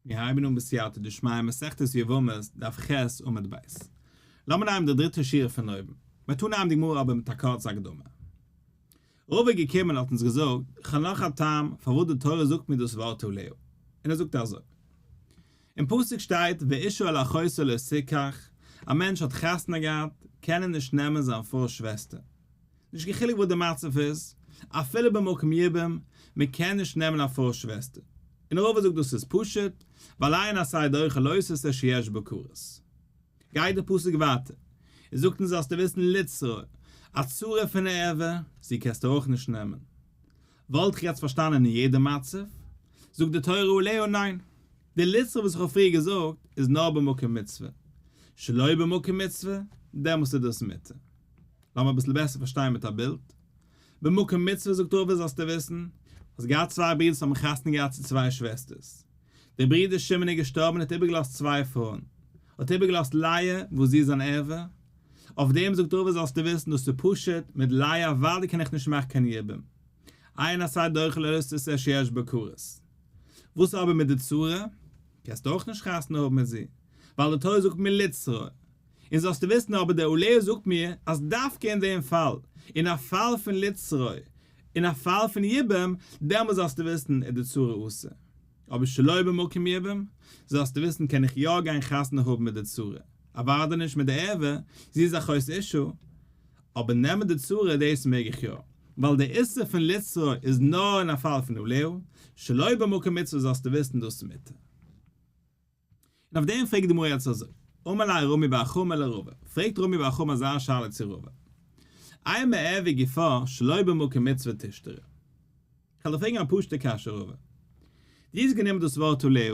מיר הייבן אן בסייעתא דשמיא מסכת יבמות דף ח' עמוד ב'. לאמיר נעמען די דריטע שורה פון אויבן. מ'וועט אנהייבן די גמרא אבער מיט א קורצע הקדמה. רבא איז געקומען און האט אונז געזאגט, כ'האב נאך א טעם פארוואס די תורה זאגט מיר דאס ווארט עליה. און ער זאגט אזוי. אין פסוק שטייט ואשה אל אחותה לא תקח, א מענטש האט חתונה געהאט, קען ער נישט נעמען זיין פרוי'ס שוועסטער. נישט קיין חילוק וואס די מצב איז, אפילו במקום יבום, מען קען נישט נעמען א פרוי'ס שוועסטער. און רבא זאגט דאס איז פשוט, ווייל אין עשה דוחה לא תעשה שיש בו כרת. גייט די פסוק ווייטער און זאגט אונז זאלסטו וויסן לצרור, א צרה פון א ערווה, זי קענסטו אויך נישט נעמען. וואלט איך יעצט פארשטאנען אין יעדע מצב? זאגט די תורה עליה ניין. די לצרור וואס איך האב פריער געזאגט איז נאר במקום מצוה. שלא במקום מצוה, דעמאלסט איז דאס מותר. לאמיר אביסל בעסער פארשטיין מיט א בילד. במקום מצוה זאגט רבא זאלסטו וויסן, האסט געהאט צוויי ברידערס האבן חתונה געהאט צו צוויי שוועסטערס. דער ברודער שמעון איז געשטארבן און האט איבערגעלאזט צוויי פרויען. האט איבערגעלאזט לאה וואס זי איז אן ערווה. אויף דעם זאגט רבא זאלסטו וויסן דאס איז פשוט, מיט לאה אוודאי קען איך נישט מאכן קיין יבום. אין עשה דוחה לא תעשה שיש בו כרת. וואס אבער מיט די צרה? קענסטו אויך נישט חתונה האבן מיט זי, ווייל די תורה זאגט מיר לצרור. און זאלסטו וויסן אבער דער עליה זאגט מיר אז דווקא אין דעם פאל, אין א פאל פון לצרור, אין א פאל פון יבום, דעמאלט זאלסטו וויסן איז די צרה אסור. אבער שלא במקום יבום, זאלסטו וויסן קען איך יא גיין חתונה האבן מיט די צרה, אוודאי נישט מיט די ערווה, זי איז אחות אשה, אבער נעמען די צרה דאס מעג איך יא, ווייל די איסור פון לצרור איז נאר אין א פאל פון עליה, שלא במקום מצוה זאלסטו וויסן דאס איז מותר. און אויף דעם פרעגט די גמרא יעצט אזוי, אמר ליה רמי בר חמא לרבא, פרעגט רמי בר חמא אזא שאלה צו רבא, אימא ערווה גופא שלא במקום מצוה תשתרי? כ'וועל דיר פרעגן א פשוט'ע קשיא רבא, דו האסט גענומען דאס ווארט עליה,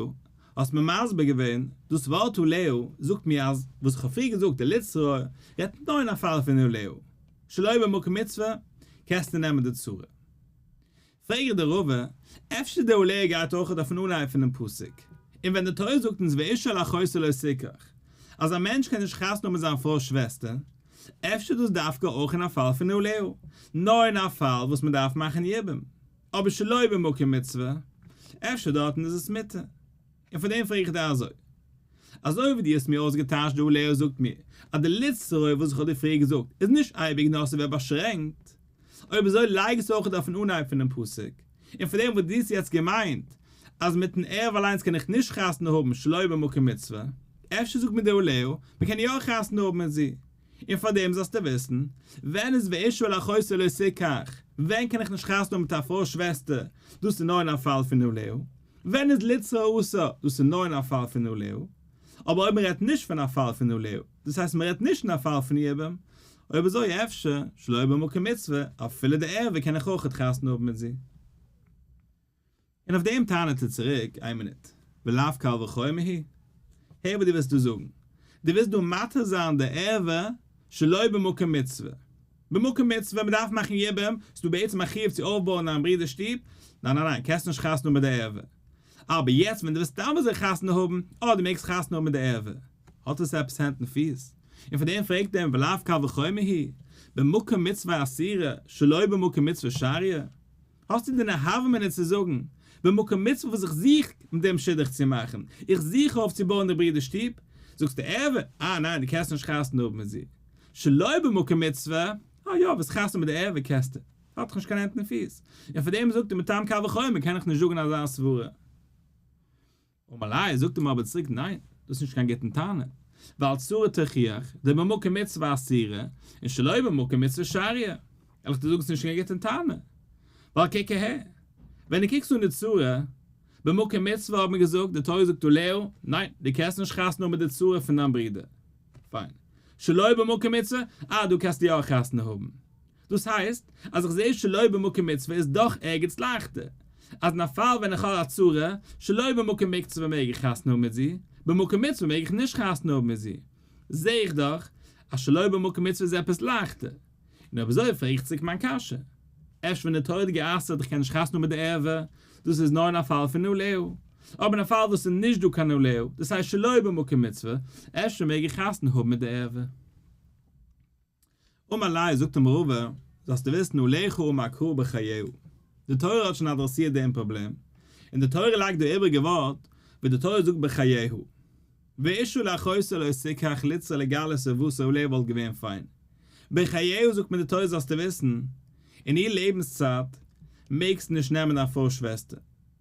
האסט מיר מסביר געווען, דאס ווארט עליה זאגט מיר אז וואס איך האב פריער געזאגט די לצרור רעדט נאר אין א פאל פון עליה, שלא במקום מצוה קענסטו נעמען די צרה. פרעג איך דיר רבא, אפשר די עליה גייט אויך אויפן אנהייב פונעם פסוק, און ווען די תורה זאגט אונז ואשה אל אחותה לא תקח, אז א מענטש קען נישט חתונה האבן מיט זיין פרוי'ס שוועסטער, אפשר איז דאס דווקא אויך אין א פאל פון עליה, נאר אין א פאל וואס מען דארף מאכן יבום, אבער שלא במקום מצוה, אפשר דארטן איז עס מותר. און פאר דעם פרעג איך דיר אזוי, אזוי ווי דו האסט מיר אויסגעטייטשט די עליה זאגט מיר אז די לצרור וואס איך האב דיר פריער געזאגט איז נישט אייביג נאר ס'ווערט באשרענקט, אויב אזוי לייג עס אויך אויפן אנהייב פונעם פסוק, און פאר דעם וואס דו האסט יעצט געמיינט אז מיטן ערווה אליינס קען איך נישט חתונה האבן שלא במקום מצוה, אפשר זאגט מיר די עליה מ'קען יא חתונה האבן מיט זי, און פאר דעם זאלסטו וויסן, ווען איז ואשה אל אחותה לא תקח, ווען קען איך נישט חתונה האבן מיט א פרוי'ס שוועסטער, דאס איז נאר אין א פאל פון עליה. ווען איז לצרור אסור? דאס איז נאר אין א פאל פון עליה. אבער אויב מען רעדט נישט פון א פאל פון עליה, דאס הייסט מען רעדט נישט אין א פאל פון יבום, אויב אזוי אפשר שלא במקום מצוה, אפילו די ערווה קען איך אויכעט חתונה האבן מיט זי. און אויף דעם טענה'ט ער צוריק, איין מינוט, ולאו קל וחומר הוא? הער וואס דו ווילסט דא זאגן. דו ווילסט דא מתיר זיין די ערווה שלא במקום מצוה. במקום מצוה, מען דארף מאכן יבום, ס'דא בעצם א חיוב צו אויפבויען דיין ברודער'ס שטוב, ניין ניין ניין, קענסט נישט חתונה האבן מיט די ערווה. אבער יעצט ווען דו ווילסט סתם אזוי חתונה האבן, אה דו מעגסט חתונה האבן מיט די ערווה. האט עס עפעס הענט און פיס? און פאר דעם פרעגט ער אים ולאו קל וחומר הוא, במקום מצוה אסירה, שלא במקום מצוה שריא? האסטו דען א הוה אמינא צו זאגן, במקום מצוה וואס איך זוך מיט דעם שידוך צו מאכן, איך זוך אויפצובויען די ברודער'ס שטוב, זאגסטו ערווה, אה ניין דו קענסט נישט חתונה האבן מיט זי. שלא במקום מצוה, אה יא, וועסט חתונה מיט די ערווה קענסטו, האט דאך נישט קיין הענט און פיס, און פאר דעם זאגט ער מטעם קל וחומר קען איך נישט זאגן אזא סברה. אמר ליה, זאגט אים אבער צוריק ניין, דאס איז נישט קיין גוטן טענה, ווייל צרה תוכיח, דבמקום מצוה אסירה, און שלא במקום מצוה שריא, וועל איך דיר זאגן ס'איז נישט קיין גוטן טענה, ווייל קוק אהער, ווען דו קוקסט אן די צרה, במקום מצוה האט מען געזאגט, די תורה זאגט עליה, ניין, דו קענסט נישט חתונה האבן מיט די צרה פון דיין ברודער. פיין. שלא במקום מצוה, אה דא קענסטו יא חתונה האבן. דאס הייסט, אז איך זעה שלא במקום מצוה איז דאך ערגעץ לייכטער. אז אין א פאל ווען איך האב א צרה, שלא במקום מצוה מעג איך חתונה האבן מיט זי, במקום מצוה מעג איך נישט חתונה האבן מיט זי. זעה איך דאך אז שלא במקום מצוה איז עפעס לייכטער. און אויב אזוי פרעג איך צוריק מיין קשיא. אפשר ווען די תורה האט גע'אסר'ט איך קען נישט חתונה האבן מיט די ערווה, דאס איז נאר אין א פאל פון עליה. אבער אין א פאל וואס איז נישט דא קיין עליה, דאס הייסט שלא במקום מצוה, אפשר מעג איך חתונה האבן מיט די ערווה. אמר ליה, זאגט אים רבא, זאלסטו וויסן עליך אמר קרא בחייה. די תורה האט שוין אדרעסירט דעם פראבלעם, און די תורה לייגט דא איבריגע ווארט. ווי די תורה זאגט בחייה. ואשה אל אחותה לא תקח לצרור לגלות ערותה עליה וואלט געווען פיין. בחייה זאגט מיר די תורה זאלסטו וויסן, אין איר לעבנס צייט מעגסטו נישט נעמען דיין פרוי'ס שוועסטער.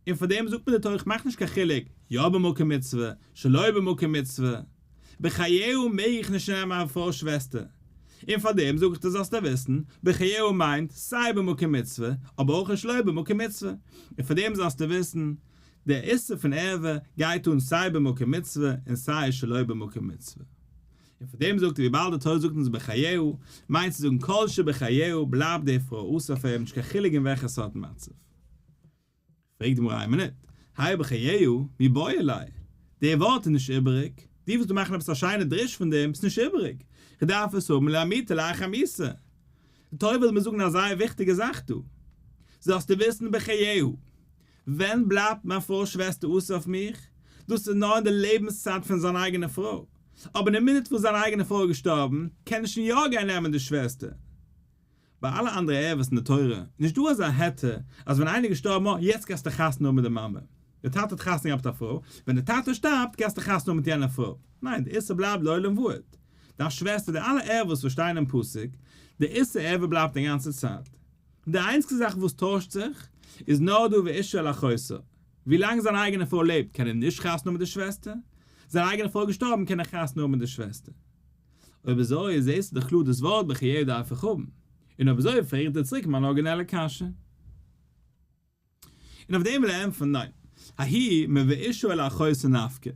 און פאר דעם זאגט מיר די תורה איך מאך נישט קיין חילוק יא במקום מצוה שלא במקום מצוה, בחייה מעג איך נישט נעמען מיין פרוי'ס שוועסטער, און פאר דעם זאג איך דיר זאלסטו וויסן, בחייה מיינט סיי במקום מצוה אבער אויך שלא במקום מצוה, און פאר דעם זאלסטו וויסן, דער איסור פון ערווה גייט אן סיי במקום מצוה און סיי שלא במקום מצוה. און פאר דעם זאגט ער וויבאלד די תורה זאגט אונז בחייה, מיינט צו זאגן כל שבחייה בלייבט די פרוי אסור פאר אים נישט קיין חילוק אין וועלכע סארט מצב. פרעגט די גמרא איין מינוט, האי בחייה, מיבעי ליה? די ווארט איז נישט איבעריג, דו ווילסט דא מאכן עפעס א שיינע דרוש פון דעם, ס'נישט איבעריג, כ'דארף עס האבן לאמעוטי לאחר מיתה. די תורה וויל מיר זאגן א זייער וויכטיגע זאך דא, זאלסטו וויסן בחייה, ווען בלייבט מיין פרוי'ס שוועסטער אסור אויף מיך? דאס איז נאר אין די לעבנס צייט פון זיין אייגענע פרוי, אבער אין די מינוט וואס זיין אייגענע פרוי איז געשטארבן, קען ער שוין יא גיין נעמען די שוועסטער. ביי אלע אנדערע ערוות אין די תורה איז נישט דא אזא היתר אז ווען איינער איז געשטארבן אה יעצט קענסטו חתונה האבן מיט די מאמע, די טאטע האט חתונה געהאט מיט א פרוי, ווען די טאטע שטארבט קענסטו חתונה האבן מיט יענע פרוי, ניין די איסור בלייבט לעולם ועד, דיין שוועסטער די אלע ערוות וואס שטייען אין פסוק, די איסור ערווה בלייבט די גאנצע צייט, די איינציגסטע זאך וואס טוישט זיך איז נאר דא ואשה אל אחותה, ווי לאנג זיין אייגענע פרוי לעבט קען ער נישט חתונה האבן מיט די שוועסטער, זיין אייגענע פרוי איז געשטארבן קען ער חתונה האבן מיט די שוועסטער. אויב אזוי זעסטו דאך קלאר דאס ווארט בחייה דארף איך האבן, און אויב אזוי פרעג איך דיר צוריק מיין ארגינעלע קשיא. און אויף דעם וויל ער ענטפערן ניין, ההיא מואשה אל אחותה נפקא.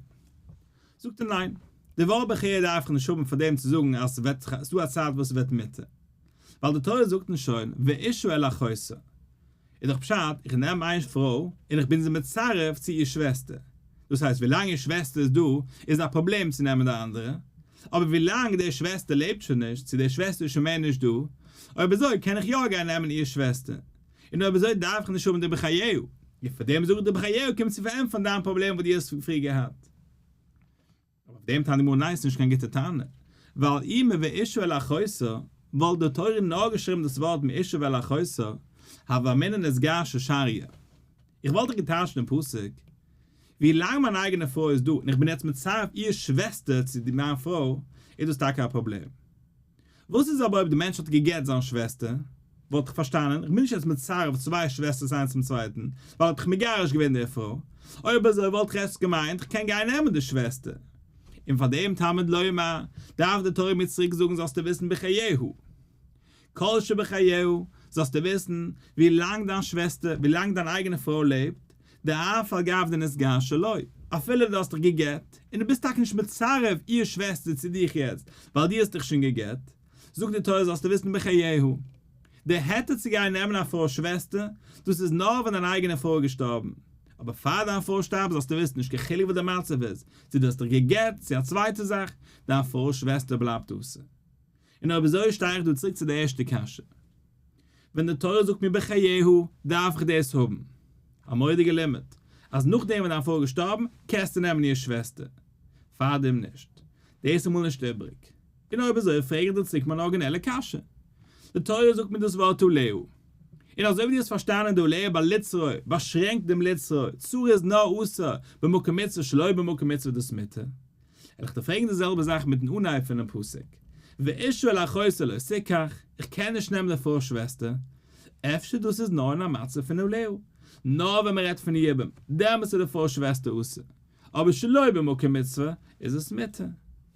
זאגט ער ניין, די ווארט בחייה דארף איך נישט האבן פאר דעם צו זאגן אז ס'וועט ס'דא א צייט וואס ס'ווערט מותר, ווייל די תורה זאגט אונז שוין ואשה אל אחותה. איז דאך פשט, איך נעם איין פרוי און איך בין זי מצרף צו איר שוועסטער. דאס הייסט ווילאנג איר שוועסטער איז דא איז א פראבלעם צו נעמען די אנדערע, אבער ווילאנג די שוועסטער לעבט שוין נישט, צו די שוועסטער איז שוין מער נישט דא, אויב אזוי קען איך יא גיין נעמען איר שוועסטער. און אויב אזוי דארף איך נישט האבן די בחייה. און פאר דעם זאג איך די בחייה קומט צו פארענטפערן דיין פראבלעם וואס דו האסט פריער געהאט. אבער אויף דעם טענה'ט די גמרא ניין ס'נישט קיין גוטע טענה, ווייל אי מואשה אל אחותה, וואלט די תורה נאר געשריבן דאס ווארט מאשה ואל אחותה, הוה אמינא נתגרשה שריא. איך וואלט דאך געטייטשט דעם פסוק, ווי לאנג מיין אייגענע פרוי איז דא און איך בין יעצט מצרף איר שוועסטער צו מיין פרוי, איז דאס טאקע א פראבלעם. וואס איז אבער אויב די מענטש האט גע'גט זיין שוועסטער? וואלט איך פארשטאנען, איך בין נישט יעצט מצרף צוויי שוועסטערס איינס צום צווייטן, ווייל ער האט דאך מגרש געווען די פרוי. אויב אזוי וואלט איך ערשט געמיינט איך קען גיין נעמען די שוועסטער. און פאר דעם תלמוד לומר, דארף די תורה מיר צוריק זאגן זאלסטו וויסן בחייה. כל שבחייה, זאלסטו וויסן, ווי לאנג דיין שוועסטער, ווי לאנג דיין אייגענע פרוי לעבט, דאף על גב דנתגרשה לא, אפילו דו האסט דיך גע'גט, און דו ביסט טאקע נישט מצרף איר שוועסטער צו דיך יעצט, ווייל דו האסט דיך שוין גע'גט, זאגט די תורה זאלסטו וויסן בחייה. די היתר צו גיין נעמען א פרוי'ס שוועסטער, דאס איז נאר ווען דיין אייגענע פרוי איז געשטארבן. אבער פאר דיין פרוי שטארבט זאלסטו וויסן, נישט קיין חילוק וואס די מצב איז, צו דו האסט דיך גע'גט, צו א צווייטע זאך, דיין פרוי'ס שוועסטער בלייבט אסור. און אויב אזוי שטיי איך דא צוריק צו די ערשטע קשיא. ווען די תורה זאגט מיר בחייה דארף איך דאס האבן. א מורא'דיגע לימוד, אז נאכדעם ווען דיין פרוי איז געשטארבן קענסטו נעמען איר שוועסטער. פארדעם נישט. דאס איז אמאל נישט איבריג. און אויב אזוי פרעג איך דיר צוריק מיין ארגינעלע קשיא. די תורה זאגט מיר דאס ווארט עליה. און אזוי ווי דו האסט פארשטאנען די עליה ביי לצרור באשרענקט דעם לצרור, צרה איז נאר אסור במקום מצוה שלא במקום מצוה דאס מותר. וועל איך דיר פרעגן די זעלבע זאך מיטן אנהייב פונעם פסוק, ואשה אל אחותה לא תקח, איך קען נישט נעמען די פרוי'ס שוועסטער, אפשר דאס איז נאר אין א מצב פון עליה, נאר ווען מען רעדט פון יבום, דעמאלטס איז די פרוי'ס שוועסטער אסור, אבער שלא במקום מצוה איז עס מותר.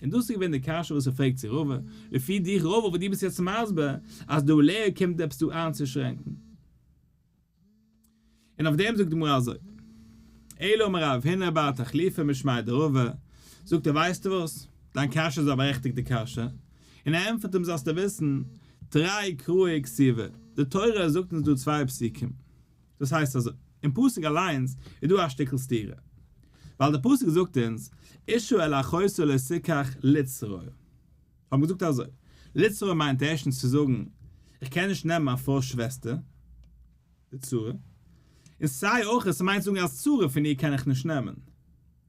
און דאס איז געווען די קשיא וואס ער פרעגט צו רבא, לפי דיך רבא וואס דו ביסט יעצט מסביר אז די עליה קומט עפעס דא איינצושרענקן. און אויף דעם זאגט די גמרא אזוי, אלא אמר רב הונא בר תחליפא משמיה דרבא, זאגט ער ווייסטו וואס, דיין קשיא איז א בארעכטיגטע קשיא, און ער ענטפערט אים זאלסטו וויסן, תרי קראי כתיבי, די תורה זאגט אונז דא צוויי פסוקים, דאס הייסט אזוי, אין פסוק אליינס איז דא א שטיקל סתירה, ווייל די פסוק זאגט אונז, אשה אל אחותה לא תקח לצרור. האבן געזאגט אזוי, לצרור מיינט ערשטנס צו זאגן, איך קען נישט נעמען מיין פרוי'ס שוועסטער, די צרה, און סיי אויך עס מיינט זאגן אז צרה פון איר קען איך נישט נעמען.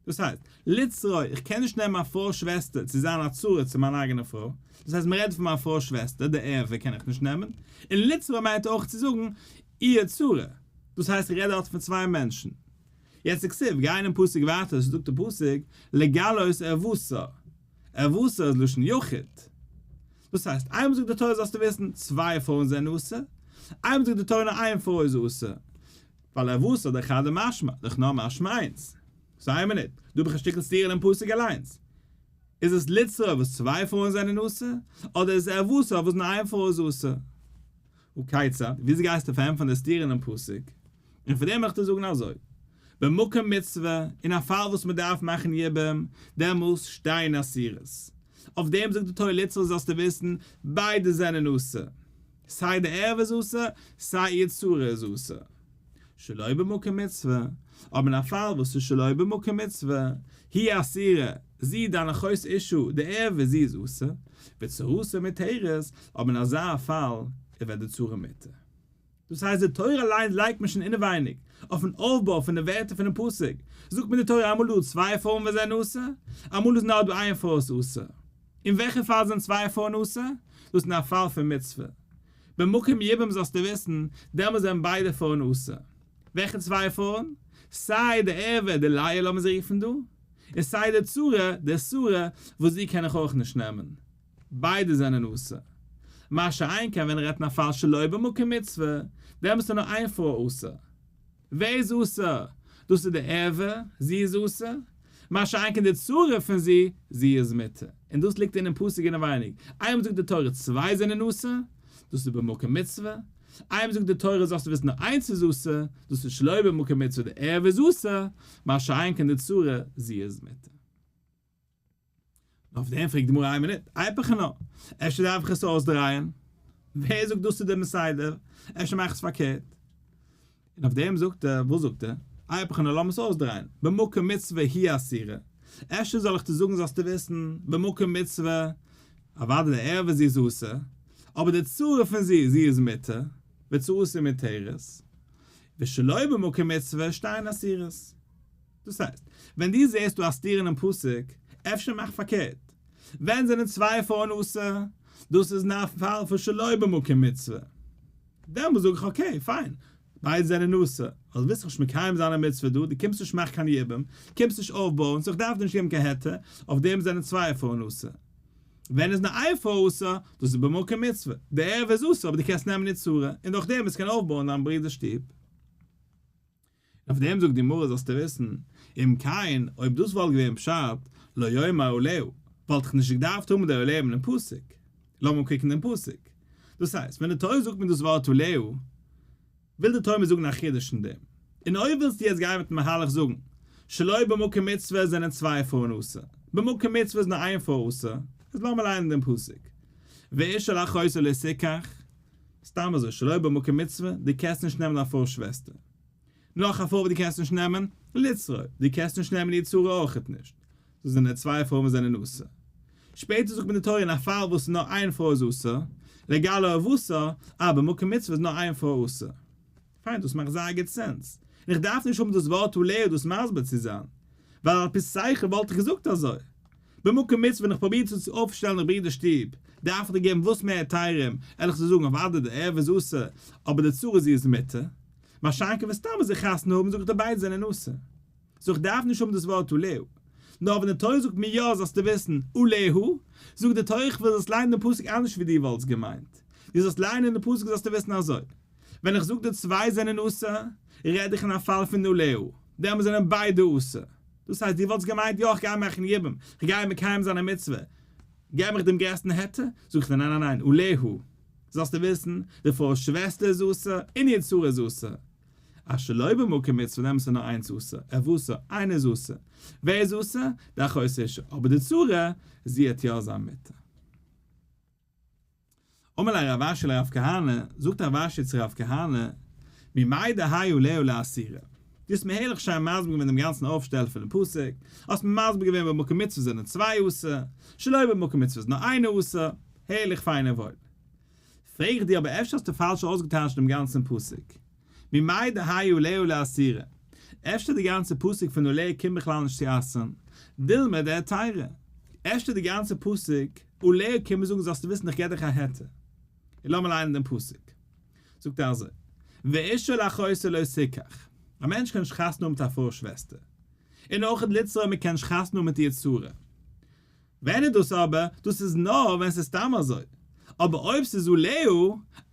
דאס הייסט, לצרור, איך קען נישט נעמען מיין פרוי'ס שוועסטער צו זיין א צרה צו מיין אייגענע פרוי, דאס הייסט מען רעדט פון מיין פרוי'ס שוועסטער, די ערווה קען איך נישט נעמען, און לצרור מיינט אויך צו זאגן איר צרה, דאס הייסט איך רעד דארט פון צוויי מענטשן. יעצט וכתיב, גיי אינעם פסוק ווייטער, זאגט דער פסוק, לגלות ערותה, ערותה איז לשון יחיד. דאס הייסט, איינמאל זאגט די תורה זאלסטו וויסן, צוויי פרויען זענען אסור, איינמאל זאגט די תורה נאר איין פרוי איז אסור, ווייל ערותה דחדא משמע, דאך נאר משמע איינס. סאו איין מינוט, דא האב איך א שטיקל סתירה אינעם פסוק אליינס. איז עס לצרור וואס צוויי פרויען זענען אסור, אדער איז עס ערותה וואס נאר איין פרוי איז אסור? וכיצד, וויאזוי גייסטו פארענטפערן די סתירה אינעם פסוק? און פאר דעם וועל איך דיר זאגן אזוי, במקום מצוה, אין א פאל וואס מען דארף מאכן יבום, דעמאלס שתיהן אסורות. אויף דעם זאגט די תורה לצרור זאלסטו וויסן, ביידע זענען אסור. סיי די ערווה איז אסור, סיי איר צרה איז אסור. שלא במקום מצוה, אבער אין א פאל וואס איז שלא במקום מצוה, היא אסורה, זי דיין אחות אשה, די ערווה, זי איז אסור, וצרתה מותרת, אבער אין אזא פאל איז ווערט די צרה מותר. דאס הייסט די תורה אליינס לייגט מען שוין אינעווייניג, אויפן אויפבוי פון די ווערטער פונעם פסוק, זאגט מיר די תורה אמאל דא צוויי פרויען וואס זענען אסור, אמאל איז נאר דא איין פרוי וואס איז אסור. אין וועלכע פאל זענען צוויי פרויען אסור? דאס איז אין א פאל פון מצוה. במקום יבום זאלסטו וויסן, דעמאלס זענען ביידע פרויען אסור. וועלכע צוויי פרויען? סיי די ערווה, די לאה לאמיר זי רופן דא, און סיי די צרה, די שרה, וואס זי קען איך אויך נישט נעמען. ביידע זענען אסור. מה שאין כן ווען ער רעדט אין א פאל שלא במקום מצוה, דעמאלס איז נאר איין פרוי אסור. ווער איז אסור? דאס איז די ערווה, זי איז אסור. מה שאין כן די צרה פון זי, זי איז מותר. און דאס ליגט אינעם פסוק אינעווייניג. איינמאל זאגט די תורה צוויי זענען אסור, דאס איז במקום מצוה. איינמאל זאגט די תורה זאלסטו וויסן נאר איינס איז אסור, דאס איז שלא במקום מצוה די ערווה איז אסור, מה שאין כן די צרה, זי איז מותר. אויף דעם פרעגט די גמרא איין מינוט, איפכא נאר, אפשר דארף איך עס אויסדרייען? ווער זאגט דאס איז דער מסדר? אפשר מאך איך עס פארקערט? און אויף דעם זאגט ער, וואס זאגט ער? איפכא נאר לאמיר עס אויסדרייען, במקום מצוה היא אסורה, אפשר זאל איך דיר זאגן זאלסטו וויסן, במקום מצוה, אוודאי די ערווה זי איז אסור, אבער די צרה פון זי, זי איז מותר, וצרתה מותרת, ושלא במקום מצוה שתיהן אסורות. דאס הייסט, ווען דו זעסט דא א סתירה אינעם פסוק, אפשר מאך פארקערט. ווען זענען צוויי פרויען אסור? דאס איז אין א פאל פון שלא במקום מצוה. דעמאלס זאג איך okay, פיין, ביידע זענען אסור, ווייל דו ווילסט נישט מקיים זיין א מצוה דא, דו קומסט נישט מאכן קיין יבום, קומסט נישט אויפבויען, so איך דארף דיר נישט געבן קיין היתר, אויף דעם זענען צוויי פרויען אסור. ווען איז נאר איין פרוי אסור? דאס איז במקום מצוה. די ערווה איז אסור אבער דו קענסט נעמען איר צרה, און דורך דעם עס קען אויפבויען דיין ברודער'ס שטוב. אויף דעם זאגט די גמרא זאלסטו וויסן, אם כן, אויב דאס וואלט געווען פשט, לא יאמר עליה, וואלט איך נישט געדארפט האבן די עליה אינעם פסוק. לאמיר קוקן דעם פסוק. דאס הייסט, ווען די תורה זאגט מיר דאס ווארט עליה, וויל די תורה מיר זאגן א חידוש אין דעם. און אויב ווילסטו יעצט גיין מיטן מהלך זאגן, שלא במקום מצוה זענען צוויי פרויען אסור, במקום מצוה איז נאר איין פרוי אסור, איז לאמיר ליינען דעם פסוק. ואיש אל אחותו לא תקח. סתם אזוי שלא במקום מצוה, דו קענסט נישט נעמען א פרוי'ס שוועסטער. נאך א פרוי וואס דו קענסט נישט נעמען, לצרור, דו קענסט נישט נעמען איר צרה אויכעט נישט. דאס זענען די צוויי פרויען וואס זענען אסור. שפעטער זאגט מען די תורה אין א פאל וואס נאר איין פרוי איז אסור, לגלות ערותה, אה במקום מצוה איז נאר איין פרוי אסור. פיין דאס מאכט זייער גוט sense. און איך דארף נישט האבן דאס ווארט עליה דאס מסביר צו זיין. ווייל על פי שכל וואלט איך געזאגט אזוי. במקום מצוה ווען איך פרוביר צו אויפשטעלן די ברודער'ס שטוב, דארף איך דיר געבן וואס מער היתרים, ערליך צו זאגן אוודאי די ערווה איז אסור, אבער די צרה זי איז מותר. מה שאין כן ווען סתם אזוי חתונה האבן זאג איך דיר ביידע זענען אסור. so איך דארף נישט האבן דאס ווארט עליה. נאר ווען די תורה זאגט מיר יא זאלסטו וויסן, עליה, זאגט די תורה איך וויל זאלסט ליינען דעם פסוק אנדערש ווי דו וואלטסט געמיינט. דו זאלסט ליינען דעם פסוק זאלסטו וויסן אזוי. ווען איך זאג די צוויי זענען אסור, רעד איך אין א פאל פון עליה, דעמאלס זענען ביידע אסור. דאס הייסט דו וואלטסט געמיינט יא איך גיי מאכן יבום, איך גיי מקיים זיין א מצוה, געב מיך דעם גרעסטן היתר, זאג איך דיר ניין ניין ניין, עליה, זאלסטו וויסן, די פרוי'ס שוועסטער איז אסור, און איר צרה איז אסור. אז שלא במקום מצוה דעמאלס איז נאר איינס אסור, ערותה, איינער איז אסור. ווער איז אסור? די אחות אשה, אבער די צרה, זי העט יא זיין מותר. אמר ליה רב אשי לרב כהנא, זאגט רב אשי צו רב כהנא, ממאי דהאי עליה לאיסורא? דו האסט מיר הערליך שיין מסביר געווען דעם גאנצן אויפשטעל פונעם פסוק, האסט מיר מסביר געווען במקום מצוה זענען צוויי אסור, שלא במקום מצוה איז נאר איינער אסור, הערליך פיין און וואויל. פרעג איך דיר אבער אפשר האסטו פאלש אויסגעטייטשט דעם גאנצן פסוק? ממאי דהאי עליה לאיסורא? אפשר די גאנצע פסוק פון עליה קומט בכלל נישט צו אסר'ן, דילמא דהתירא. אפשר די גאנצע פסוק עליה קומט מיר זאגן זאלסטו וויסן איך געב דיך א היתר. און לאמיר ליינען דעם פסוק. זאגט ער אזוי, ואיש אל אחותו לא תקח. א מענטש קען נישט חתונה האבן מיט א פרוי'ס שוועסטער. און אויך לצרור מען קען נישט חתונה האבן מיט איר צרה. ווען איז דאס אבער? דאס איז נאר ווען ס'איז סתם אזוי. אבער אויב ס'איז עליה,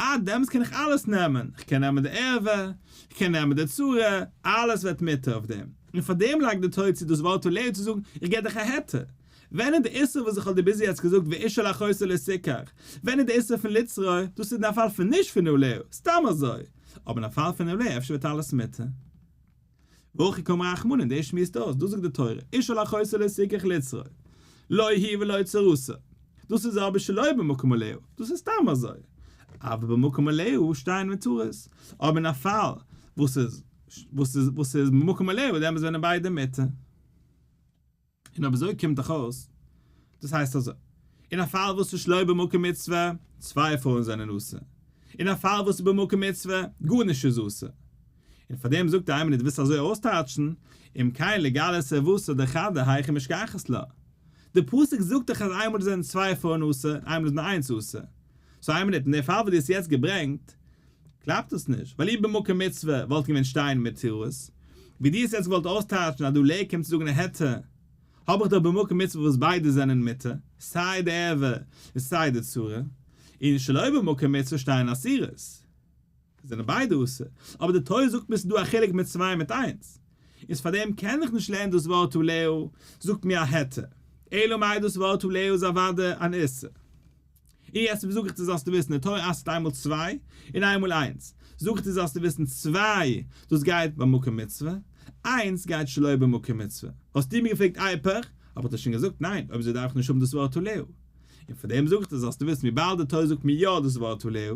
אה דעמאלטס קען איך אלעס נעמען, כ'קען נעמען די ערווה, כ'קען נעמען די צרה, אלעס ווערט מותר אויף דעם. און פאר דעם לייגט די תורה צו דאס ווארט עליה צו זאגן, איך געב דיך א היתר. ווען איז די איסור וואס איך האב דיר ביז יעצט געזאגט ואשה אל אחותה לא תקח? ווען איז די איסור פון לצרור? דאס איז אין א פאל פון נישט פון עליה, סתם אזוי. אבער אין א פאל פון עליה אפשר ווערט אלעס מותר. והכי קאמר רחמנא, דאס שמועסט אויס, דאס זאגט די תורה, אשה אל אחותה לא תקח לצרור, לא היא ולא צרתה, דאס איז אבער שלא במקום עליה, דאס איז סתם אזוי, אבל במקום עליה שתיהן מותרות, אבער אין א פאל וואס איז וואס איז וואס איז במקום עליה דעמאלטס זענען ביידע מותר. און אויב אזוי קומט דאך אויס, דאס הייסט אזוי, אין א פאל וואס איז שלא במקום מצוה, צוויי פרויען זענען אסור, אין א פאל וואס איז במקום מצוה, גארנישט איז אסור. און פאר דעם זאגט די איימענער דו ווילסט אזוי אויסטייטשן, אם כן לגלות ערותה דחדא היכי משכחת לה. די פסוק זאגט דאך אז איינמאל זענען צוויי פרויען אסור, איינמאל איז נאר איינס אסור. סאו איין מינוט, אין די פאל וואס דו האסט יעצט געברענגט, קלאפט עס נישט, ווייל אי במקום מצוה וואלט געווען שתיהן מותרות, ווי דו האסט יעצט געוואלט אויסטייטשן אז דא עליה קומט צו זאגן א היתר, האב איך דאך במקום מצוה וואס ביידע זענען מותר, סיי די ערווה און סיי די צרה, און שלא במקום מצוה שתיהן אסורות. זענען ביידע אסור, אבער די תורה זאגט מיר ס'איז דא א חילוק מיט צוויי מיט איינס, איז פארדעם קען איך נישט לערנען דאס ווארט עליה זאגט מיר א היתר, אלא מאי דאס ווארט עליה איז אוודאי אן איסור. און יעצט זאג איך דיר זאלסטו וויסן די תורה אסר'ט איינמאל צוויי און איינמאל איינס, זאג איך דיר זאלסטו וויסן צוויי דאס גייט במקום מצוה, איינס גייט שלא במקום מצוה, האסטו מיר געפרעגט איפוך, האב איך דיר שוין געזאגט ניין, אויב אזוי דארף איך נישט האבן דאס ווארט עליה, און פאר דעם זאג איך דיר זאלסטו וויסן וויבאלד די תורה זאגט מיר יא דאס ווארט עליה,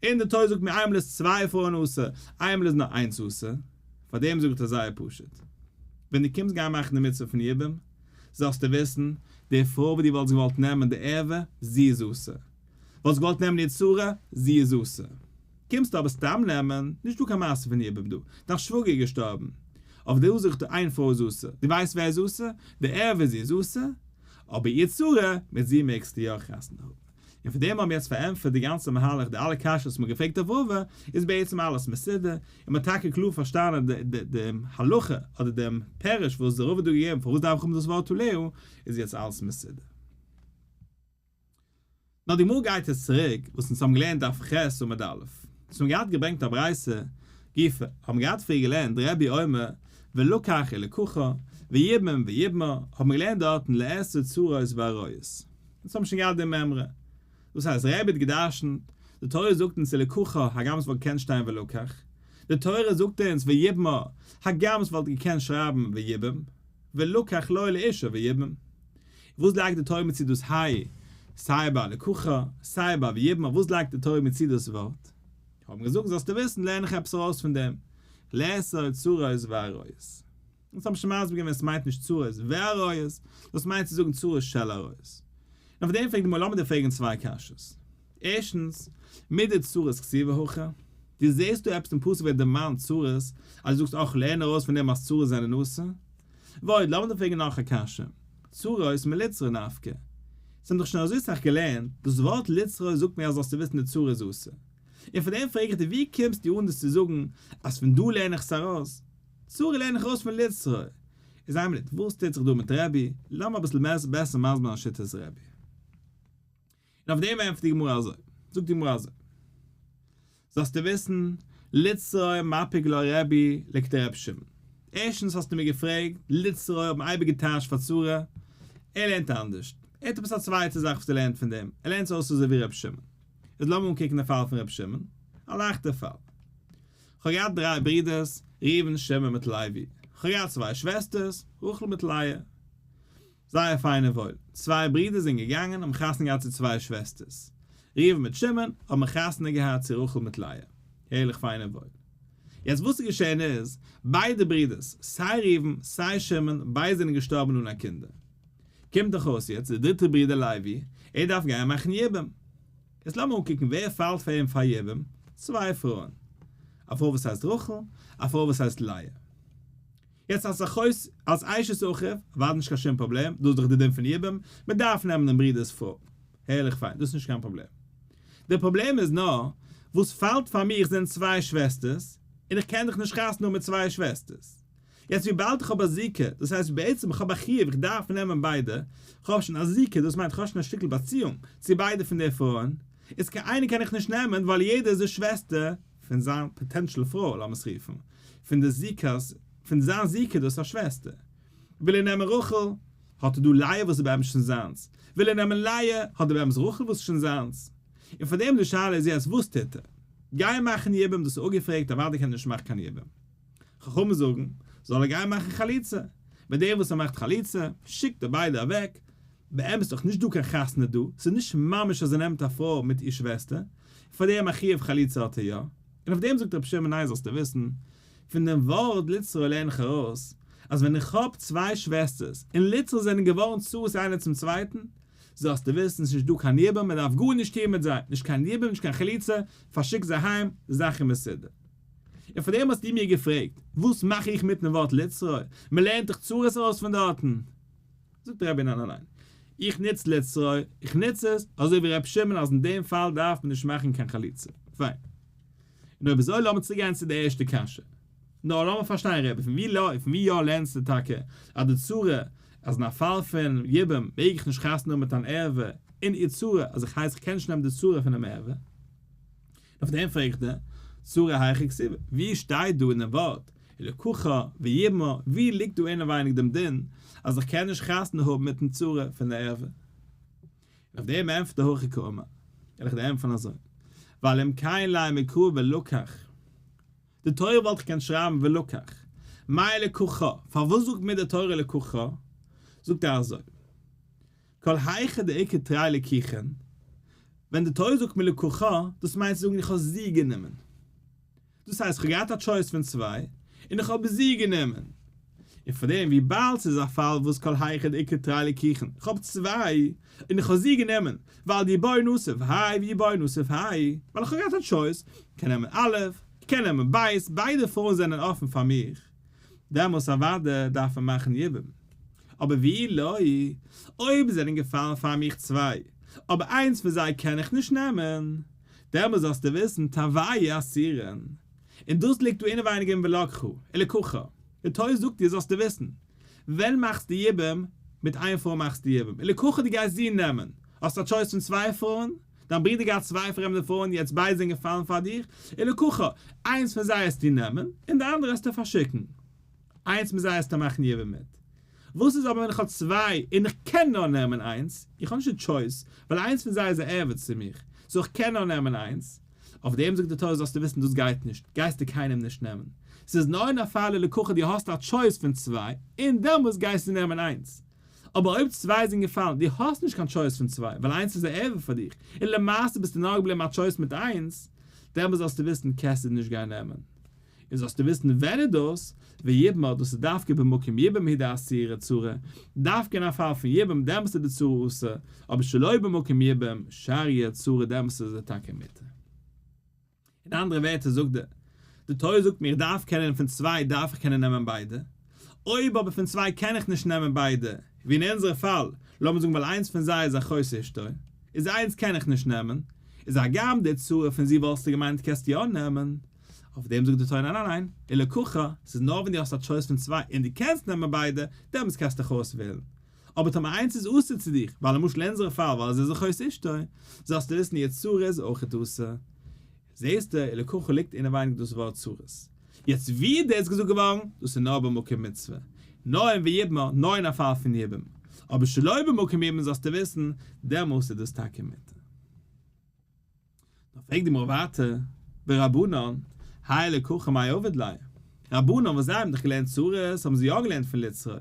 און די תורה זאגט מיר איינמאל איז צוויי פרויען אסור, איינמאל איז נאר איינס אסור, פאר דעם זאג איך דיר זייער פשוט, ווען דו קומסט גיין מאכן די מצוה פון יבום, זאלסטו וויסן, די פרוי וואס דו וואלטסט געוואלט נעמען די ערווה, זי איז אסור. וואלסט געוואלט נעמען איר צרה, זי איז אסור. קומסטו אבער סתם נעמען, נישט דא קיין מעשה פון יבום דא, דיין שוואגער איז געשטארבן. אויף דא זאגט ער איין פרוי איז אסור, דו ווייסט ווער איז אסור? די ערווה זי איז אסור, אבער איר צרה, מיט זי מעגסטו יא חתונה האבן. און פון דעם האבן מיר יעצט פארענטפערט די גאנצע מהלך, די אלע קשיות וואס מ'האט געפרעגט אויף רבא, איז בעצם אלעס מסודר, און מ'האט טאקע קלאר פארשטאנען דעם הלכה, אדער דעם פירוש וואס דער רבא האט דא געגעבן פארוואס דארף איך האבן דאס ווארט עליה, איז יעצט אלעס מסודר. נאר די גמרא גייט יעצט צוריק וואס אונז האבן געלערנט דף ח' עמוד א', אונז האבן געהאט געברענגט א ברייתא גופא, האבן געהאט פריער געלערנט רבי אומר ולקח ולקחה ויבם ויבמה, האבן מיר געלערנט דארטן לאסור צרות ועריות. אונז האבן שוין געהאט די מימרא. דאס הייסט רבי האט גע'דרש'נט, די תורה זאגט אונז ולקחה הגם עס וואלט געקענט שטיין ולקח, די תורה זאגט אונז ויבמה הגם עס וואלט געקענט שרייבן ויבם, ולקח לו לאשה ויבם. וואס לייגט די תורה מיר צו דאס היי, סיי ביי ולקחה, סיי ביי ויבמה, וואס לייגט די תורה מיר צו דאס ווארט? האבן געזאגט זאלסטו וויסן לערן איך עפעס ארויס פון דעם, לאסור צרות ועריות. אונז האבן שוין מסביר געווען עס מיינט נישט צרות ועריות, דאס מיינט צו זאגן צרות של עריות. און אויף דעם פרעגט די גמרא, לאמיר דיר פרעגן צוויי קשיות. ערשטנס, מידי צרות כתיבי הכא, דו זעסט דא עפעס אין פסוק ווערט דערמאנט צרות, אז דו זאגסט אך לערן ארויס פון דעם אז צרות זענען אסור? ועוד, לאמיר דיר פרעגן נאך א קשיא, צרות מלצרור נפקא? אונז האבן דאך שוין אזוי סאך געלערנט, דאס ווארט לצרור זאגט מיר אז זאלסטו וויסן די צרה איז אסור. און פון דעם פרעג איך דיר ווי קומסטו אן דאס צו זאגן אז פון דא לערן איך עס ארויס? צרה לערן איך ארויס פון לצרור. איז איין מינוט, וואס טוט זיך דא מיט רבי? לאמיר אביסל בעסער מסביר זיין שיטת רבי. און אויף דעם ענטפערט די גמרא אזוי, זאגט די גמרא אזוי, זאלסטו וויסן, לצרור מפיק לה רבי לכדר' שמעון. ערשטנס האסטו מיר געפרעגט, לצרור האט מען אייביג געטייטשט פאר צרה, ער לערנט אנדערשט, ער האט עפעס א צווייטע זאך וואס ער לערנט פון דעם, ער לערנט עס אויס אזוי ווי ר' שמעון. איז לאמיר אנקוקן די פאל פון ר' שמעון, א לייכטער פאל. כ'האב געהאט דריי ברידערס, ראובן, שמעון מיט לוי. כ'האב געהאט צוויי שוועסטערס, רחל מיט לאה. זייער פיין און וואויל. צוויי ברידער זענען געגאנגען האבן חתונה געהאט צו צוויי שוועסטערס. ראובן מיט שמעון האבן חתונה געהאט צו רחל מיט לאה. הערליך פיין און וואויל. יעצט וואס איז געשען איז, ביידע ברידערס, סיי ראובן, סיי שמעון, ביידע זענען געשטארבן אן א קינדער. קומט דאך אויס יעצט, דער דריטער ברודער לוי, ער דארף גיין מאכן יבום. יעצט לאמיר אנקוקן ווער פאלט פאר אים פאר יבום, צוויי פרויען. א פרוי וואס הייסט רחל, א פרוי וואס הייסט לאה. יעצט אלס אחות, אלס אשת אחיו, אוודאי נישט קיין שום פראבלעם, דאס איז דאך די דין פון יבום, מען דארף נעמען דעם ברודער'ס פרוי. הערליך פיין, דאס איז נישט קיין פראבלעם. דער פראבלעם איז נאר, וואס פאלט פאר מיך זענען צוויי שוועסטערס. און איך קען דאך נישט חתונה האבן מיט צוויי שוועסטערס. יעצט וויבאלד איך האב א זיקה, דאס הייסט בעצם איך האב א חיוב איך דארף נעמען ביידע, איך האב שוין א זיקה דאס מיינט איך האב שוין א שטיקל באציאונג צו ביידע פון די פרויען, איז קיין איינע קען איך נישט נעמען ווייל יעדע איז די שוועסטער פון זיין potential פרוי לאמיר עס רופן, פון די זיקות, פון זיין זיקה דאס איז א שוועסטער. וויל ער נעמען רחל, האט ער דא לאה וואס איז באמת שוין זיינס, וויל ער נעמען לאה, האט ער באמת רחל וואס איז שוין זיינס. און פאר דעם די שאלה איז יעצט וואס טוט ער? גיי מאכן יבום דאס איז אפגעפרעגט אוודאי קען ער נישט מאכן קיין יבום. חכמים זאגן, זאל ער גיין מאכן חליצה. מיט דעם וואס ער מאכט חליצה, שיקט ער ביידע אוועק. באמת איז דאך נישט דא קיין חתונה דא, ס'איז נישט ממש אז ער נעמט א פרוי מיט איר שוועסטער, פאר דעם א חיוב חליצה האט ער יא. און אויף דעם זאגט רבי שמעון ניין זאלסטו וויסן, פון דעם ווארט לצרור לערן איך ארויס, אז ווען איך האב צוויי שוועסטערס, און לצרור זענען געווארן צרות איינער צום צווייטן, זאלסטו וויסן ס'נישט דא קיין יבום, מען דארף גארנישט טון מיט זיי, נישט קיין יבום נישט קיין חליצה, פארשיק זיי אהיים, די זאך איז מסודר. און פאר דעם האסטו מיר געפרעגט, וואס מאך איך מיטן ווארט לצרור? מען לערנט דאך צרות ארויס פון דארטן. זאגט דער רבי ניין ניין ניין, איך נוץ לצרור, איך נוץ עס אזוי ווי ר' שמעון אז אין דעם פאל דארף מען נישט מאכן קיין חליצה. פיין. און אויב אזוי לאמיר צוריק גיין צו די ערשטע קשיא. נאר לאמיר פארשטיין רבי, פון ווי פון ווי יא לערנסטו טאקע אז די צרה אז אין א פאל פון יבום מעג איך נישט חתונה האבן מיט אן ערווה און איר צרה אז איך הייס איך קען נישט נעמען די צרה פונעם ערווה? אויף דעם פרעג איך דיר, צרה היכא כתיבא, ווי שטייט דא אין דעם ווארט ולקחה ויבמה, ווי ליגט דא אינעווייניג דעם דין אז איך קען נישט חתונה האבן מיטן צרה פון דער ערווה? און אויף דעם ענטפערט דער הכי קאמר, וועל איך דיר ענטפערן אזוי, ווייל אם כן לימא קרא ולקח, די תורה וואלט געקענט שרייבן ולקח, מאי לקחה, פארוואס זאגט מיר די תורה לקחה? זאגט ער אזוי, כל היכא דאיכא תרי לקיחין, ווען די תורה זאגט מיר לקחה, דאס מיינט צו זאגן איך האב זי גענומען. דאס הייסט איך האב געהאט א choice פון צוויי, און איך האב זי גענומען. און פאר דעם וויבאלד ס'איז א פאל וואס כל היכא דאיכא תרי לקיחין, איך האב צוויי, און איך האב זי גענומען, ווייל דאי בעי נסיב האי ואי בעי נסיב האי, ווייל איך האב געהאט א choice, איך קען נעמען א', איך קען נעמען ב', ביידע פרויען זענען אפן פאר מיך, דעמאלס אוודאי דארף מען מאכן יבום. אבער ואי לא, אויב זענען געפאלן פאר מיך צוויי, אבער איינס פון זיי קען איך נישט נעמען, דעמאלס זאלסטו וויסן תרוייהו אסירין. און דאס ליגט דא אינעווייניג אין ולקחה, ולקחה. די תורה זאגט דיר זאלסטו וויסן, ווען מאכסטו יבום, מיט איין פרוי מאכסטו יבום, ולקחה דו גייסט זי נעמען, האסט א choice פון צוויי פרויען, דיין ברודער געהאט צוויי פרעמדע פרויען יעצט ביידע זענען געפאלן פאר דיר, ולקחה, איינס פון זיי העסטו נעמען, און די אנדערע העסטו פארשיקן. איינס מיט זיי העסטו מאכן יבום מיט. וואס איז אבער ווען איך האב צוויי און איך קען נאר נעמען איינס, איך האב נישט די choice, ווייל איינס פון זיי איז א ערווה צו מיך, so איך קען נאר נעמען איינס. אויף דעם זאגט די תורה זאלסטו וויסן דאס גייט נישט, גייסטו קיינעם נישט נעמען. ס'איז נאר אין א פאל ולקחה דו האסט א choice פון צוויי, און דעמאלס גייסטו נעמען איינס. אבער אויב צוויי זענען געפאלן, דו האסט נישט קיין choice פון צוויי, ווייל איינס איז א ערווה פאר דיך, און למעשה ביסטו נאר געבליבן א choice מיט איינס, דעמאלס זאלסטו וויסן קענסטו נישט גיין נעמען. און זאלסטו וויסן ווען איז דאס, ויבמה, דאס איז דווקא במקום יבום הוא דאסירא צרה, דווקא אין א פאל פון יבום דעמאלס איז די צרה אסור, אבער שלא במקום יבום, שריא צרה דעמאלס איז ער טאקע מותר. אין אנדערע ווערטער זאגט ער, די תורה זאגט מיר איך דארף קענען פון צוויי דארף איך קענען נעמען ביידע, אויב אבער פון צוויי קען איך נישט נעמען ביידע, ווי אין אונזערע פאל, לאמיר זאגן ווייל איינס פון זיי איז אחות אשתו, איז איינס קען איך נישט נעמען, איז הגם די צרה פון זי וואלסטו געמיינט קענסט יא נעמען, אויף דעם זאגט די תורה ניין ניין ניין, ולקחה, ס'איז נאר ווען דו האסט א choice פון צוויי און דו קענסט נעמען ביידע, דעמאלטס קענסטו דיך אויסוועלן. אבער טאמער איינס איז אסור צו דיך, ווייל למשל אין אונזערע פאל ווייל עס איז אחות אשתו, זאלסטו וויסן איר צרה איז אויכעט אסור. זעסטו, ולקחה ליגט אינעווייניג דאס ווארט צרות. יעצט ווי איז דאס געזאגט געווארן? דאס איז נאר במקום מצוה, נאר אין ויבמה, נאר אין א פאל פון יבום. אבער שלא במקום יבום זאלסטו וויסן, דעמאלס איז דאס טאקע מותר. נאר פרעגט די גמרא ווייטער, ורבנן, האי ולקחה מאי עביד ליה? רבנן וואס זיי האבן דאך געלערנט צרות האבן זיי יא געלערנט פון לצרור,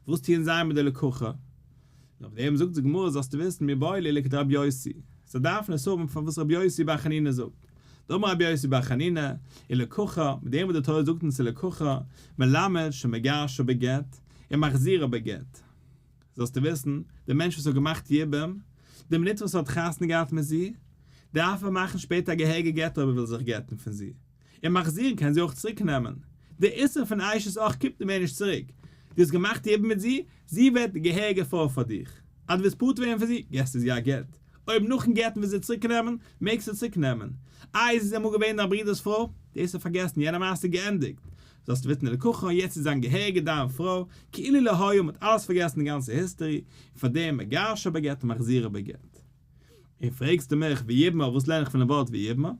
וואס טוען זיי מיט די לקחה? און אויף דעם זאגט די גמרא זאלסטו וויסן מיבעי ליה לכדרבי יוסי, זיי דארפן עס האבן פאר וואס רבי יוסי בר חנינא זאגט, דאמר רבי יוסי בר חנינא, ולקחה, מיט דעם וואס די תורה זאגט אונז ולקחה, מלמד שמגרשה בגט, ומחזירה בגט. זאלסטו וויסן, דער מענטש וואס האט געמאכט יבום, די מינוט וואס ער האט חתונה געהאט מיט זי, דארף ער מאכן שפעטער א געהעריגע גט אויב ער וויל זיך גט'ן פון זי. און מחזיר'ן קען זי אויך צוריק נעמען. דער איסור פון אשת אח קומט מער נישט צוריק. דו האסט געמאכט יבום מיט זי, זי ווערט די געהעריגע פרוי פאר דיך. אז דו ווילסט פטור ווערן פון זי, געסטו זי א גט. אויב נאכן גט'ן וויל זי צוריק נעמען, מעגסטו צוריק נעמען. איי זי איז אמאל געווען דיין ברודער'ס פרוי? דאס איז פארגעסן, יענע מעשה איז געענדיגט. זאלסט וויסן ולקחה, יעצט איז זיין געהעריגע דיין פרוי, כאילו לא היה, מ'האט אלעס פארגעסן די גאנצע history, און פארדעם מגרשה בגט ומחזירה בגט. און פרעגסטו מיך ויבמה וואס לערן איך פונעם ווארט ויבמה?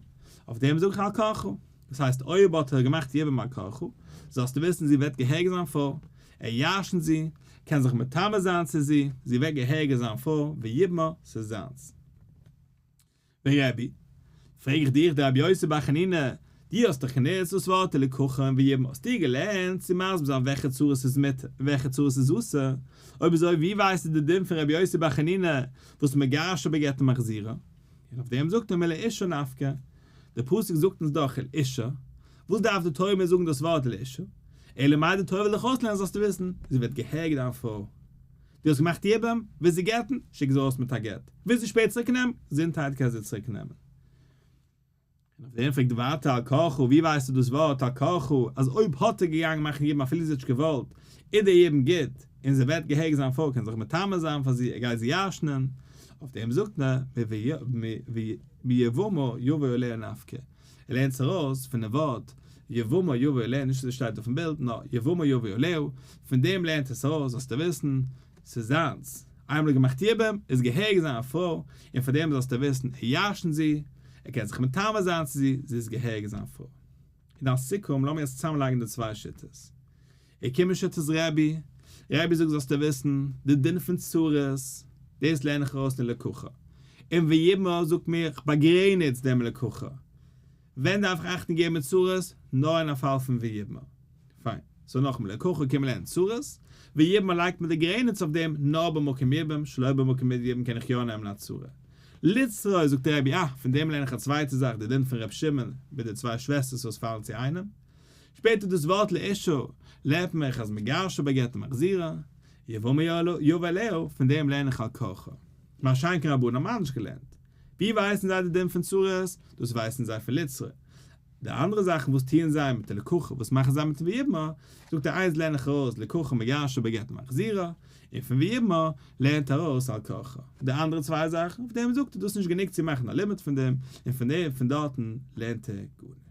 אויף דעם זאג איך על כרחה. דאס הייסט אויב האט ער געמאכט יבום על כרחה, זאלסטו וויסן זי ווערט געהעריג זיין פרוי, ער ירשנ'ט זי, קען זיך מטמא זיין צו זי, זי ווערט געהעריג זיין פרוי, ויבמה, ס'איז זיינס. ורבי, פרעג איך דיך דרבי יוסי בר חנינא, דו האסט דאך גענוצט דאס ווארט ולקחה און ויבמה האסטו געלערנט צו מסביר זיין וועלכע צרות איז מותר און וועלכע צרות איז אסור, אויב אזוי ווי ווייסטו די דין פון רבי יוסי בר חנינא וואס מגרשה בגט ומחזירה? און אויף דעם זאגט ער מלאשה נפקא, די פסוק זאגט אונז דאך ולאשה, וואס דארף די תורה מיר זאגן דאס ווארט ולאשה? אלא מאי די תורה וויל דיך אויסלערנען זאלסטו וויסן, זי ווערט געהעריג דיין פרוי. דו האסט געמאכט יבום, ווילסט זי גט'ן, שיק זי ארויס מיט א גט. ווילסט זי שפעטער צוריק נעמען, געזונטהייט קענסט זי צוריק נעמען. און אויף דעם פרעגט ווייטער על כרחה, ווי ווייסטו דאס ווארט על כרחה, אז אויב האט ער געגאנגען מאכן יבום אפילו זי האט נישט געוואלט, איז דער יבום גוט, און זי ווערט געהעריג זיין פרוי קען זיך מטמא זיין פאר זי, ער גייט זי ירש'נען. אויף דעם זאגט ער, מיבמה יבוא עליה נפקא. ער לערנט עס ארויס פונעם ווארט יבמה יבוא עליה, נישט אזוי שטייט אויפן בילד, נאר יבמה יבוא עליה, פון דעם לערנט עס ארויס זאלסטו וויסן, ס'איז זיינס, איינמאל ער האט געמאכט יבום, איז געהעריג זיין פרוי, און פון דעם זאלסטו וויסן, ער ירשנ'ט זי, ער קען זיך מטמא זיין צו זי, זי איז געהעריג זיין פרוי. און אלס סיכום, לאמיר יעצט צוזאמלייגן די צוויי שיטות. און קומען שיטת רבי, רבי זאגט זאלסטו וויסן, די דין פון צרות, דאס לערן איך ארויס אין ולקחה. און ויבמה זאגט מיר, איך באגרעניץ דעם ולקחה. ווען דארף איך אכטונג געבן מיט צרות? נאר אין א פאל פון ויבמה. פיין. so נאכאמאל, ולקחה קען מען לערנען צרות, ויבמה לייגט מען די גרעניץ אויף דעם, נאר במקום יבום, שלא במקום יבום קען איך יא נעמען א צרה. לצרור זאגט רבי, אה, פון דעם לערן איך א צווייטע זאך, די דין פון ר' שמעון מיט די צוויי שוועסטערס וואס פאלן צו איינעם. שפעטער דאס ווארט לאשה לערנט מיך אז מגרשה בגט ומחזירה, יבמה יבא עליה, פון דעם לערן איך על כרחה. מה שאין כן רבנן האבן אנדערש געלערנט. ווי ווייסן זיי די דין פון צרות? דאס ווייסן זיי פון לצרור. די אנדערע זאכן וואס טוען זיי מיט די ולקחה, וואס מאכן זיי מיט ויבמה, זאגט ער איינס לערן איך ארויס ולקחה מגרשה בגט ומחזירה, און פון ויבמה לערנט ער ארויס על כרחה. די אנדערע צוויי זאכן, אויף דעם זאגט ער דאס איז נישט גענוג צו מאכן א לימוד פון דעם, און פון דעם פון דארטן לערנט ער גארנישט.